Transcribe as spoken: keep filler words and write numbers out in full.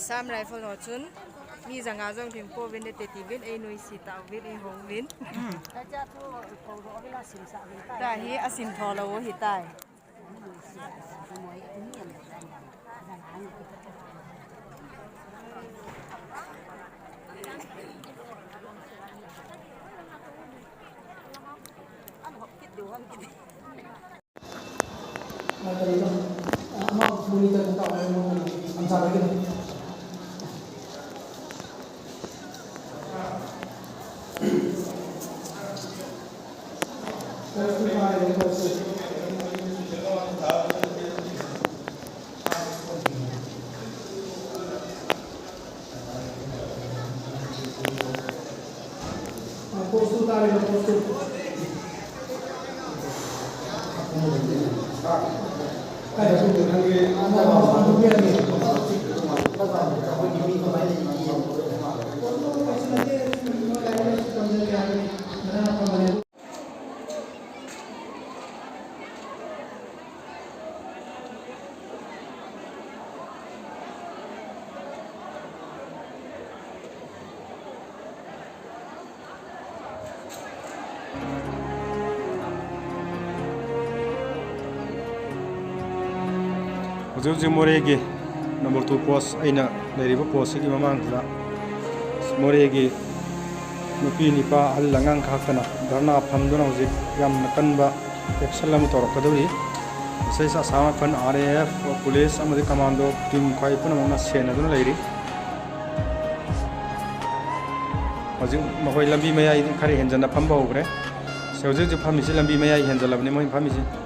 Assam Rifle ho chun mi janga jong thim pouvin, teti vin, ei nuisi tauvin, ei hong vin. Ta hi asin tho lou hi tai. ꯍꯧꯖꯤꯛ ꯍꯧꯖꯤꯛ ꯃꯣꯔꯦꯒꯤ number two post, ꯑꯩꯅ ꯂꯩꯔꯤꯕ postꯁꯤꯒꯤ ꯃꯃꯥꯡꯁꯤꯗ ꯃꯣꯔꯦꯒꯤ ꯅꯨꯄꯤ ꯅꯨꯄꯥ ꯑꯍꯜ ꯑꯉꯥꯡ ꯈꯥꯛꯇꯅ ꯙꯔꯅꯥ ꯐꯝꯗꯨꯅ ꯍꯧꯖꯤꯛ ꯌꯥꯝꯅ ꯀꯟꯕ action ꯑꯃ ꯇꯧꯔꯛꯀꯗꯧꯔꯤ꯫ ꯉꯁꯥꯏ Assam rifle, R A F, police ꯑꯃꯗꯤ commando team ꯈ꯭ꯋꯥꯏ ꯄꯨꯝꯅꯃꯛꯅ ꯁꯦꯟꯅꯗꯨꯅ ꯂꯩꯔꯤ꯫ ꯍꯧꯖꯤꯛ ꯃꯈꯣꯏ ꯂꯝꯕꯤ ꯃꯌꯥꯏ ꯈꯔ ꯍꯦꯟꯖꯟꯅ ꯐꯝꯕ ꯍꯧꯈ꯭ꯔꯦ꯫ ꯍꯧꯖꯤꯛ ꯍꯧꯖꯤꯛ ꯐꯝꯃꯤꯁꯤ ꯂꯝꯕꯤ ꯃꯌꯥꯏ ꯍꯦꯟꯖꯜꯂꯕꯅꯤ ꯃꯣꯏ ꯐꯝꯃꯤꯁꯤ꯫